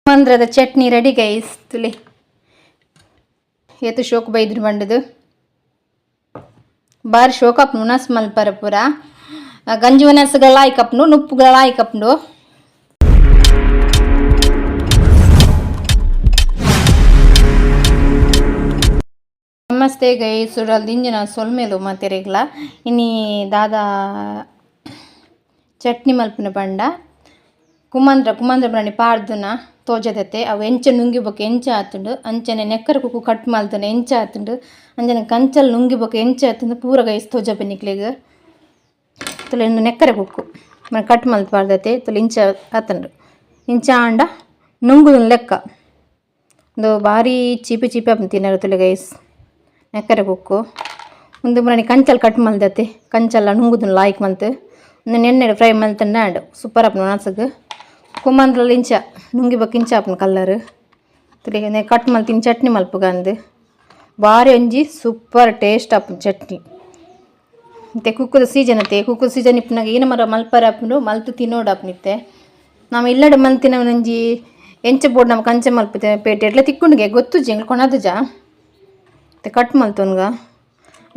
ಕುಮಂದ್ರದ chutney ready guys. ತುಲಿ ಏತು ಶೋಕ್ ಬೈದ್ರು ಬಂಡದು. ಬಾರಿ ಶೋಕ್ ಆಪುಂಡು ಉನಸ್ ಮಲ್ಪರ ಪೂರ. ಗಂಜಿ ಉನಸ್ಗಳ ಲಾಯ್ಕ್ ಆಪುಂಡು, ನುಪ್ಪುಗಳ ಲಾಯ್ಕ್ ಆಪುಂಡು. ನಮಸ್ತೆ ಗೈಸ್, ಉಡಲ್ ದಿಂಜಿನ ಸೊಲ್ಮೆಲು ಮಾತೆರೆಗ್ಲ. ಇನಿ ದಾದಾ ಚಟ್ನಿ ಮಲ್ಪುನ ಪಂಡ ಕುಮಂದ್ರ ಕುಮಂದ್ರ ಬ್ರಾಣಿ ಪಾಡ್ದುನ ತೋಜದತೆ. ಅವು ಎಂಚ ನುಂಗಿ ಬೊಕ ಎಂಚ ಆತುಂಡು, ಅಂಚನೆ ನೆಕ್ಕರೆ ಕುಕ್ಕು ಕಟ್ ಮಲ್ತುಂಡ ಎಂಚ ಆತುಂಡು, ಅಂಚನೆ ಕಂಚಲ್ ನುಂಗಿ ಬೊಕ ಎಂಚ ಆತುಂಡು ಪೂರ ಗೈಸ್ ತೋಜಪೆ ನಿಕ್ಲೆಗ್. ತುಲೆ ಉಂದು ನೆಕ್ಕರೆ ಕುಕ್ಕು ಕಟ್ ಮಲ್ತ್ ಪಾಡ್ದತೆ. ತುಲೆ ಇಂಚ ಆತುಂಡು, ಇಂಚ ಆಂಡ ನುಂಗುದುನ ಲೆಕ್ಕ. ಉಂದು ಬಾರಿ ಚೀಪಿ ಚೀಪಿ ಆಪುಂಡು ತಿನರೆ. ತುಲೆ ಗೈಸ್, ನೆಕ್ಕರೆ ಕುಕ್ಕು ಉಂದು ಮುರಾನಿ ಕಂಚಲ್ ಕಟ್ ಮಲ್ದತೆ. ಕಂಚಲ್ಲ ನುಂಗುದುನ ಲಾಯ್ಕ್ ಮಲ್ತ್ ಉಂದೆನ್ ಎಣ್ಣೆಡ್ ಫ್ರೈ ಮಲ್ತುಂಡ ಆಂಡ್, ಸೂಪರ್ ಆಪುಂಡು ಒಣಸುಗು. ಕುಮಂದ್ರಲ ಇಂಚ ನುಂಗಿ ಬೊಕ ಇಂಚ ಆಪುಂಡು ಕಲ್ಲರ್. ತುಲೆ ಕಟ್ ಮಲ್ತಿನ ಚಟ್ನಿ ಮಲ್ಪುಗ ಅಂದ್ ಬಾರಿ ಒಂಜಿ ಸೂಪರ್ ಟೇಸ್ಟ್ ಆಪುಂಡು ಚಟ್ನಿ. ಇತ್ತೆ ಕುಕ್ಕುದ ಸೀಸನ್ ಅತ್ತೆ, ಕುಕ್ಕುದ ಸೀಸನ್ ಇಪ್ಪುನಗ ಏನ ಮರ ಮಲ್ಪರೆ ಆಪುಂಡು, ಮಲ್ತ್ ತಿನ್ನೋಡು ಆಪುಂಡು. ಇತ್ತೆ ನಮ ಇಲ್ಲಡೆ ಮಲ್ತಿನ ಒಂಜಿ ಎಂಚ ಬೋಡು ನಮಕ್ ಅಂಚ ಮಲ್ಪುತೆ. ಪೇಟೆ ತಿಕ್ಕುಂಡುಗೆ ಗೊತ್ತುಜ್ಜಿ, ಎಂಕ್ ಕೊನದುಜ. ಇತ್ತೆ ಕಟ್ ಮಲ್ತೊನ್ಗ.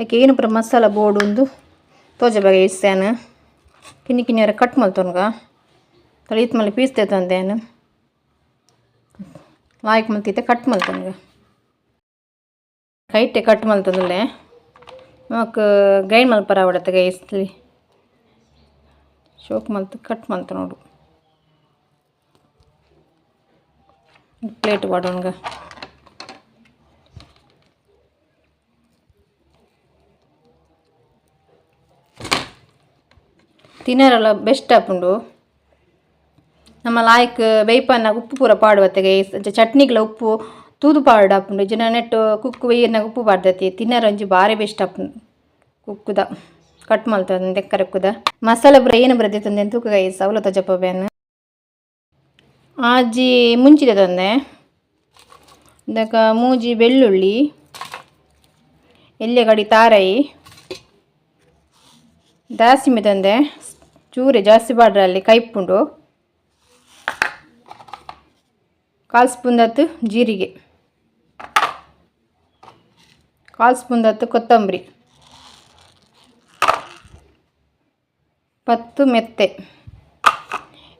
ಐಕ್ ಏನು ಪೂರ ಮಸಾಲ ಬೋಡು ಉಂದು ತೋಜಬಾಗ ಇಸ್ಯಾನ್. ಕಿನ್ನಿ ಕಿನ್ನಿ ಕಟ್ ಮಲ್ತೊನ್ಗ. ಈತ್ ಮಲ್ಲ ಪೀಸ್ ದೆತೊಂದೆ ಯಾನ್. ಲಾಯ್ಕ್ ಮಲ್ತಿತ್ತೆ ಕಟ್ ಮಲ್ತೊನ್ಗ. ಕೈಟೆ ಕಟ್ ಮಲ್ತೊಂದುಲ್ಲೆ, ನಮಕ್ ಗ್ರೈಂಡ್ ಮಲ್ಪರ ಆವಡತ್ತೆ ಗೈಸ್. ಶೋಕ್ ಮಲ್ತ್ ಕಟ್ ಮಲ್ತೊನೊಡು. ಪ್ಲೇಟ್ ಪಾಡೊನ್ಗ. ತಿನರೆಲ ಬೆಸ್ಟ್ ಆಪುಂಡು. ನಮ ಲಾಯ್ಕ್ ಬೇಯ್ಪನ್ನಗ ಉಪ್ಪು ಪೂರ ಪಾಡುವತ್ತೆ ಗೈಸ್. ಅಂಚ ಚಟ್ನಿಗ್ಲ ಉಪ್ಪು ತೂದು ಪಾಡೊಡಾಪುಂಡು. ಇಜ್ಜಿಂಡ ನೆಟ್ಟ್ ಕುಕ್ಕು ಬೇಯ್ಯರ್ನಗ ಉಪ್ಪು ಪಾಡ್ದತಿ. ತಿನರೆ ಒಂಜಿ ಬಾರಿ ಬೆಸ್ಟ್ ಆಪುಂಡು. ಕುಕ್ಕುದ ಕಟ್ ಮಲ್ತೊಂದು ತೆಕ್ಕರೆ ಕುಕ್ಕುದ ಮಸಾಲೆ ಪೂರ ಏನು ಪೂರ ದೆತ್ತೊಂದು ತೂಕ ಗೈಸ್, ಅವ್ಲು ತೋಜಪಾವೆ. ಆಜಿ ಮುಂಚಿ ದೆತೊಂದೆ. ಇಂದಕ ಮೂಜಿ ಬೆಳ್ಳುಳ್ಳಿ, ಎಲ್ಯ ಗಡಿ ತಾರೈ, ದಾಸಿಮೆ ತಂದೆ. ಚೂರೆ ಜಾಸ್ತಿ ಪಾಡ್ರೆ ಕೈಪುಂಡು. ಕಾಲು ಸ್ಪೂನ್ ದತ್ತು ಜೀರಿಗೆ, ಕಾಲು ಸ್ಪೂನ್ ದತ್ತು ಕೊತ್ತಂಬರಿ, 10 ಮೆತ್ತೆ.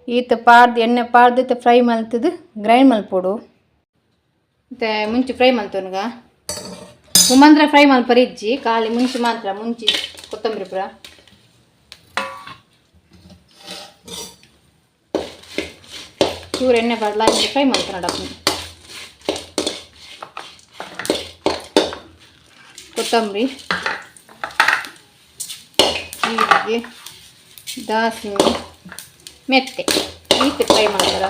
ಈತ ಪಾಡ್ದು ಎಣ್ಣೆ ಪಾಡ್ದು ಇತ್ತೆ ಫ್ರೈ ಮಲ್ತದು ಗ್ರೈಂಡ್ ಮಲ್ಪೊಡು. ಮತ್ತು ಮುಂಚಿ ಫ್ರೈ ಮಲ್ತೊನ್ಗ. ಕುಮಂದ್ರ ಫ್ರೈ ಮಲ್ಪರೆ ಇಜ್ಜಿ, ಖಾಲಿ ಮುಂಚಿ ಮಾತ್ರ. ಮುಂಚಿ ಕೊತ್ತಂಬರಿ ಪೂರ ಚೂರು ಎಣ್ಣೆ ಪಾಡ್ಲ ಫ್ರೈ ಮಲ್ತೊನೊಡಪ್ಪು. ಕೊತ್ತಂಬರಿ, ಜೀರಿಗೆ, ದಾಸಿಮೆ, ಮೆತ್ತೆ ಈತ್ ಫ್ರೈ ಮಾಡ್ತಾರ.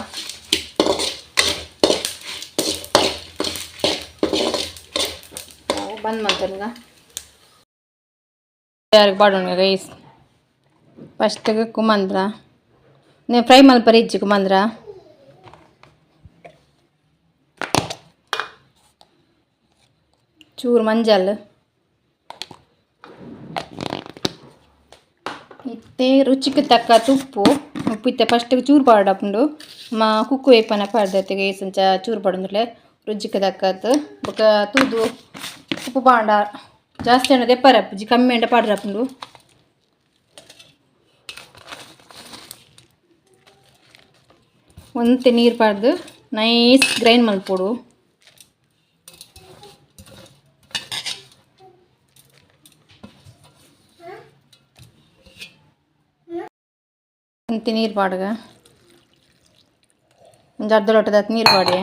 ಬಂದ್ ಮಲ್ತೊನ್ಗ. ಯಾರಿಗೆ ಪಾಡೋಣ ಗೈಸ್. ಫಸ್ಟಿಗೆ ಕುಮಂದ್ರ ನೇ ಫ್ರೈ ಮಲ್ಪರೆ ಇಜ್ಜಿ. ಕುಮಂದ್ರ ಚೂರು ಮಂಜಲ್. ಇತ್ತೆ ರುಚಿಗೆ ತಕ್ಕ ಉಪ್ಪು. ಉಪ್ಪು ಇತ್ತೆ ಫಸ್ಟಿಗೆ ಚೂರು ಪಾಡಪುಂಡು. ಮಾ ಕುಕ್ಕು ಬೇಯ್ಪನ ಪಾಡ್ದತ್ತೆ ಗೈಸ್, ಅಂಚ ಚೂರು ಪಾಡೊಂದುಲ್ಲೆ. ರುಚಿಗೆ ತಕ್ಕತ್ ಬೊಕ ತೂದು ಉಪ್ಪು ಪಾಂಡ ಜಾಸ್ತಿ ಆಂಡ ದೆಪ್ಪರೆ ಆಪುಜಿ, ಕಮ್ಮಿ ಆಂಡ ಪಾಡ್ರೆ ಆಪುಂಡು. ಒಂತೆ ನೀರು ಪಾಡ್ದು ನೈಸ್ ಗ್ರೈಂಡ್ ಮಲ್ಪೊಡು. ಒಂತೆ ನೀರು ಪಾಡ್ಗ, ಒಂಜಿ ಅರ್ಧ ಲೋಟದಾತ್ ನೀರು ಪಾಡಿ.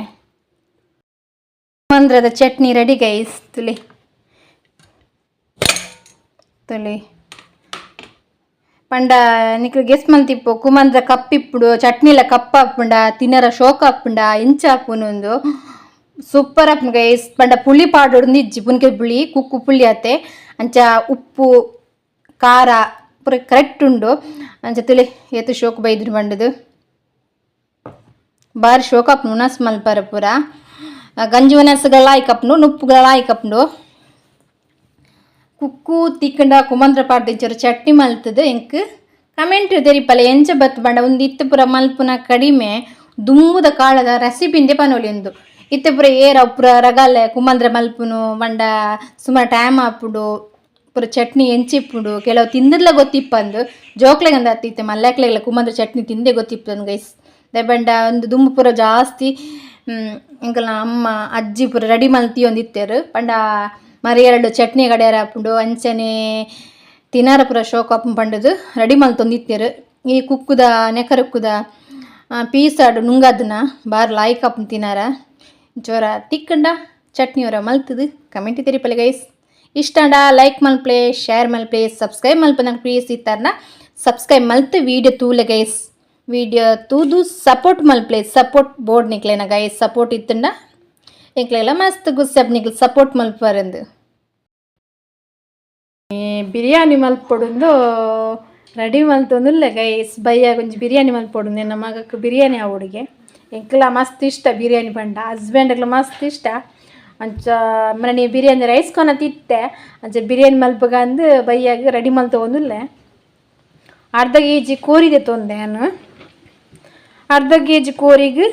ಮಂದ್ರದ ಚಟ್ನಿ ರೆಡಿ ಗೈಸ್. ತುಲಿ ತುಲಿ ಪಂಡ ನಿಕ್ಲು ಗೆಸ್ ಮಲ್ತಿಪ್ಪು, ಕುಮಂದ್ರ ಕಪ್ಪಿಪ್ಪುಡು ಚಟ್ನಿಲ ಕಪ್ಪಾಪುಂಡ, ತಿನರ ಶೋಕ ಆಪುಂಡ, ಎಂಚ ಆಪುಂಡು? ಸೂಪರ್ ಆಪುಂಡು ಗೈಸ್. ಪಂಡ ಪುಳಿ ಪಾಡೊಡು ಇಜ್ಜಿ, ಪುನ್ಕೆ ಪುಳಿ ಕುಕ್ಕು ಪುಳಿ ಆತೆ. ಅಂಚ ಉಪ್ಪು ಖಾರ ಪೂರ ಕರೆಕ್ಟ್ ಉಂಡು. ಅಂಚ ತುಲೆ ಏತು ಶೋಕ್ ಬೈದ್ರು ಬಂಡದು. ಬಾರಿ ಶೋಕ್ ಆಪುಂಡು ಉನಸ್ ಮಲ್ಪರ ಪೂರ. ಗಂಜಿ ಉನಸ್ಗಳ ಲಾಯ್ಕ್ ಆಪುಂಡು, ನುಪ್ಪುಗಳ ಲಾಯ್ಕ್ ಆಪುಂಡು. ಕುಕ್ಕು ತಿಕ್ಕಂಡ ಕುಮಂದ್ರ ಪಾಡ್ದಿಂಚರು ಚಟ್ನಿ ಮಲ್ತದು ಎಂಕ್ ಕಮೆಂಟ್ ತೆರಿಪಲೆ ಎಂಚ ಬತ್ತು. ಬಂಡ ಒಂದು ಇತ್ತು ಪೂರ ಮಲ್ಪುನ ಕಡಿಮೆ. ದುಮ್ಮುದ ಕಾಳದ ರೆಸಿಪಿಂದೆ ಪನೊಲಿಂದು ಇತ್ತೆ ಪೂರ ಏರ ಪೂರ ರಗಾಲೆ ಕುಮಂದ್ರ ಮಲ್ಪುನು ಪಂಡ ಸುಮಾರು ಟೈಮ್ ಆಪುಂಡು ಪೂರ ಚಟ್ನಿ ಎಂಚಿಪ್ಪುಂಡು ಕೆಲವು ತಿಂದಿರ್ಲ ಗೊತ್ತಿಪ್ಪಂದು ಜೋಕ್ಲೆಗಂದ ಇತ್ತೆ ಮಲ್ಯಾಕ್ಲೆಗ್ಲ ಕುಮಂದ್ರ ಚಟ್ನಿ ತಿಂದೆ ಗೊತ್ತಿಪ್ಪಂದು ಗೈಸ್. ದಾಯೆ ಒಂದು ದುಂಬು ಪೂರ ಜಾಸ್ತಿ ಎಂಕಲ್ನ ಅಮ್ಮ ಅಜ್ಜಿ ಪೂರ ರೆಡಿ ಮಲ್ತಿಯೊಂದಿತ್ತೆರ್ ಪಂಡ ಮರಿಯಲಡ್ ಚಟ್ನಿ ಕಡೆಯರ ಆಪುಂಡು ಅಂಚನೆ ತಿನಾರ ಪೂರ ಶೋಕ್ ಆಪುಂಡು ಪಂಡುದು ರೆಡಿ ಮಲ್ತೊಂದಿತ್ತೆರ್. ಈ ಕುಕ್ಕುದ ನೆಕರುಕ್ಕುದ ಪೀಸಾಡು ನುಂಗಾದನ ಬಾರ್ ಲಾಯ್ಕ್ ಆಪುಂಡು ತಿನಾರ. ಜೋರ ತಿಕ್ಕಂಡ ಚಟ್ನಿ ಅವರ ಮಲ್ತದು ಕಮೆಂಟ್ ತೆರಿಪಲೆ ಗೈಸ್. ಇಷ್ಟಾಂಡ ಲೈಕ್ ಮಲ್ಪ್ಲೆ, ಶೇರ್ ಮಲ್ಪ್ಲೆ, ಸಬ್ಸ್ಕ್ರೈಬ್ ಮಲ್ಪನ ಪ್ಲೀಸ್. ಇತ್ತಾರನ ಸಬ್ಸ್ಕ್ರೈಬ್ ಮಲ್ತು ವೀಡಿಯೋ ತೂಲೆ ಗೈಸ್. ವೀಡಿಯೋ ತೂದು ಸಪೋರ್ಟ್ ಮಲ್ಪ್ಲೆ, ಸಪೋರ್ಟ್ ಬೋರ್ಡ್ ನಿಕ್ಲೇನ ಗೈಸ್. ಸಪೋರ್ಟ್ ಇತ್ತಂಡ ಎಂಕ್ಲೆಲ್ಲ ಮಸ್ತ್ ಗುಸ್ಸಪ್ ನಿಕ್ಲೆ ಸಪೋರ್ಟ್ ಮಲ್ಪರಂದು. ಬಿರಿಯಾನಿ ಮಲ್ಪೊಡುಂದು ರೆಡಿ ಮಲ್ತೊಂದುಲ್ಲೆ ಗೈಸ್. ಬಯ್ಯಾಗ ಒಂಜಿ ಬಿರಿಯಾನಿ ಮಲ್ಪೊಡುಂದು, ಎನ್ನ ಮಗಕ್ಕೆ ಬಿರಿಯಾನಿ ಆವೊಡುಗೆ. ಎಂಕ್ಲ ಮಸ್ತ್ ಇಷ್ಟ ಬಿರಿಯಾನಿ ಪಂಡ, ಹಸ್ಬೆಂಡ್ಗ್ಲ ಮಸ್ತ್ ಇಷ್ಟ. ಅಂಚ ಮನೆ ಬಿರಿಯಾನಿ ರೈಸ್ ಕೊನ ತಿತ್ತೆ. ಅಂಚ ಬಿರಿಯಾನಿ ಮಲ್ಪಗ ಅಂದು ಬಯ್ಯಾಗ ರೆಡಿ ಮಲ್ತೊಂದುಲ್ಲೆ. ಅರ್ಧ ಕೆಜಿ ಕೋರಿದೆ ತೊಂದೆ ನಾನು. ಅರ್ಧ ಕೆಜಿ ಕೋರಿಗೆ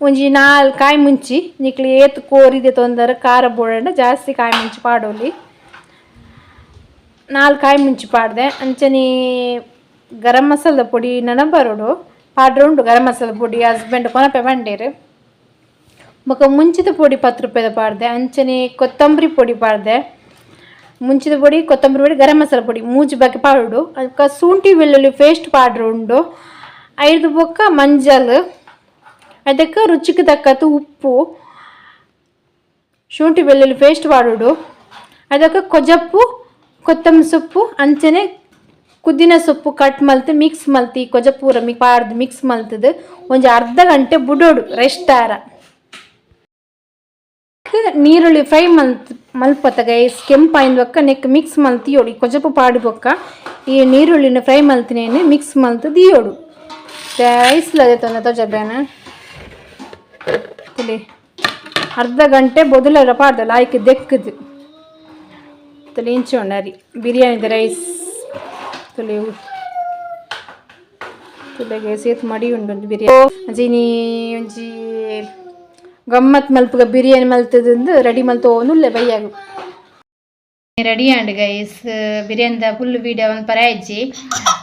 ಒಂಜಿ 4 ಕಾಯಿ ಮುಂಚಿ. ನಿಕ್ಲು ಏತ್ ಕೋರಿದೆ ತೊಂದರೆ ಖಾರ ಬೋಡಂಡ ಜಾಸ್ತಿ ಕಾಯಿ ಮುಂಚಿ ಪಾಡೋಲಿ. 4 ಕಾಯಿ ಮುಂಚಿ ಪಾಡ್ದೆ. ಅಂಚನೆ ಗರಂ ಮಸಾಲದ ಪೊಡಿ ನನ ಬರೋಡು ಪಾಡ್ರೆ ಉಂಡು. ಗರಂ ಮಸಾಲ ಪೊಡಿ ಹಸ್ಬೆಂಡ್ ಕೊನಪೆ ಬಂಡೇರು. ಬೊಕ ಮುಂಚಿದ ಪೊಡಿ 10 ರೂಪಾಯಿದ ಪಾಡ್ದೆ. ಅಂಚನೆ ಕೊತ್ತಂಬರಿ ಪೊಡಿ ಪಾಡ್ದೆ. ಮುಂಚಿದ ಪೊಡಿ, ಕೊತ್ತಂಬರಿ ಪೊಡಿ, ಗರಂ ಮಸಾಲ ಪೊಡಿ ಮೂಜಿ ಬಗೆ ಪಾಡೋಡು. ಅದಕ್ಕೆ ಶುಂಠಿ ಬೆಳ್ಳುಳ್ಳಿ ಪೇಸ್ಟ್ ಪಾಡ್ರೆ ಉಂಡು. 5 ಬೊಕ್ಕ ಮಂಜಲ್, ಅದಕ್ಕೆ ರುಚಿಗೆ ತಕ್ಕತ್ತು ಉಪ್ಪು, ಶುಂಠಿ ಬೆಳ್ಳುಳ್ಳಿ ಪೇಸ್ಟ್ ಪಾಡೋಡು. ಅದಕ್ಕೆ ಕೊಜಪ್ಪು, ಕೊತ್ತಂಬರಿ ಸೊಪ್ಪು, ಅಂಚನೆ ಪುದೀನ ಸೊಪ್ಪು ಕಟ್ ಮಲ್ತು ಮಿಕ್ಸ್ ಮಲ್ತಿ ಕೊಜಪೂರ ಮಿ ಪಾಡ್ದು ಮಿಕ್ಸ್ ಮಲ್ತದು ಒಂಜಿ ಅರ್ಧ ಗಂಟೆ ಬುಡೋಡು ರೆಸ್ಟ್ ಆರ. ನೀರುಳ್ಳಿ ಫ್ರೈ ಮಲ್ತ್ ಮಲ್ಪತ್ತ ಗೈಸ್. ಕೆಂಪಾಯಿನ ಬೊಕ್ಕ ನೆಕ್ ಮಿಕ್ಸ್ ಮಲ್ತಿಯೋಡು. ಈ ಕೊಜಪು ಪಾಡಿ ಬೊಕ್ಕ ಈ ನೀರುಳ್ಳಿನ ಫ್ರೈ ಮಲ್ತಿನೇನೆ ಮಿಕ್ಸ್ ಮಲ್ತ್ ದಿಯೋಡು. ರೈಸ್ ತೊಂದ ತೋಜಬೇನ ತುಲಿ. ಅರ್ಧ ಗಂಟೆ ಬೊದಲರ ಪಾಡ್ದಲ್ಲ ಆಯ್ಕೆ ದೆಕ್ಕದು ತುಲಿ. ಇಂಚೋಂಡರಿ ಬಿರಿಯಾನಿದ ರೈಸ್ ತುಲಿ. ತುಲೆಗೆ ಸೇತ್ ಮಡಿ ಉಂಡು ಬಿರಿಯಾನಿ. ಅಂಚಿನಿ ಒಂಜಿ ಗಮ್ಮತ್ ಮಲ್ಪುಗ ಬಿರಿಯಾನಿ ಮಲ್ತದಂದು ರೆಡಿ ಮಲ್ತೋನುಲ್ಲೆ. ಬಯ್ಯಾಗು ರೆಡಿ ಆಂಡ್ ಗೈಸ್. ಬಿರಿಯಾನಿದ ಫುಲ್ ವೀಡಿಯೋ ಮಲ್ಪರೆ ಆಯ್ಜಿ.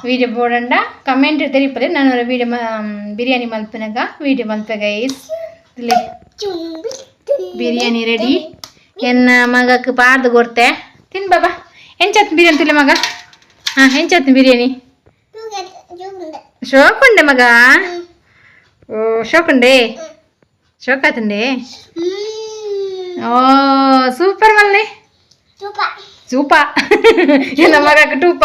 ವೀಡಿಯೋ ಬೋಡಂಡ ಕಮೆಂಟ್ ತೆರಿಪಲೆ. ನಾನು ವೀಡಿಯೋ ಬಿರಿಯಾನಿ ಮಲ್ಪನಗ ವೀಡಿಯೋ ಮಲ್ಪೆ ಗೈಸ್. ಬಿರಿಯಾನಿ ರೆಡಿ. ಎನ್ನ ಮಗಕ್ಕೆ ಪಾರ್ದು ಕೊಡ್ತೆ, ತಿನ್ ಬಾಬಾ. ಎಂಚತ್ ಬಿರಿಯಾನಿ ತಿಲ್ಲ ಮಗ? ಹಾಂ, ಎಂಚತ್ ಬಿರಿಯಾನಿ? ಶೋಕುಂಡೆ ಮಗ? ಓ, ಶೋಕುಂಡೆ, ಶೋಕಾತುಂಡೆ. ಓ, ಸೂಪರ್ ಮಲ್ನೆ ಸೂಪ. ಎನ್ನ ಮಗಕ್ಕೆ ಟೂಪ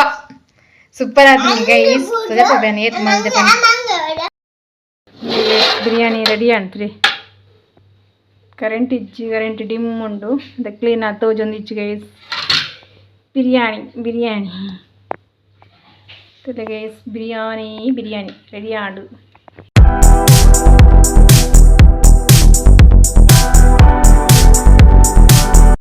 ಸೂಪರ್ ಆತು ಗೈಸ್. ತುಜಪ್ಪ ಏತ್ ಮಲ್ದೆ. ಬಿರಿಯಾನಿ ರೆಡಿ ಅಂತ್ರಿ. ಕರೆಂಟ್ ಇಜ್ಜಿ, ಕರೆಂಟ್ ಡಿಮ್ ಉಂಡು. The clean ಆತು ತೋಜೊಂದು ಇಜ್ಜಿ ಗೈಸ್. ಬಿರಿಯಾನಿ ಬಿರಿಯಾನಿ ತುಲೆ ಗೈಸ್. ಬಿರಿಯಾನಿ ಬಿರಿಯಾನಿ ರೆಡಿ ಆಂಡು.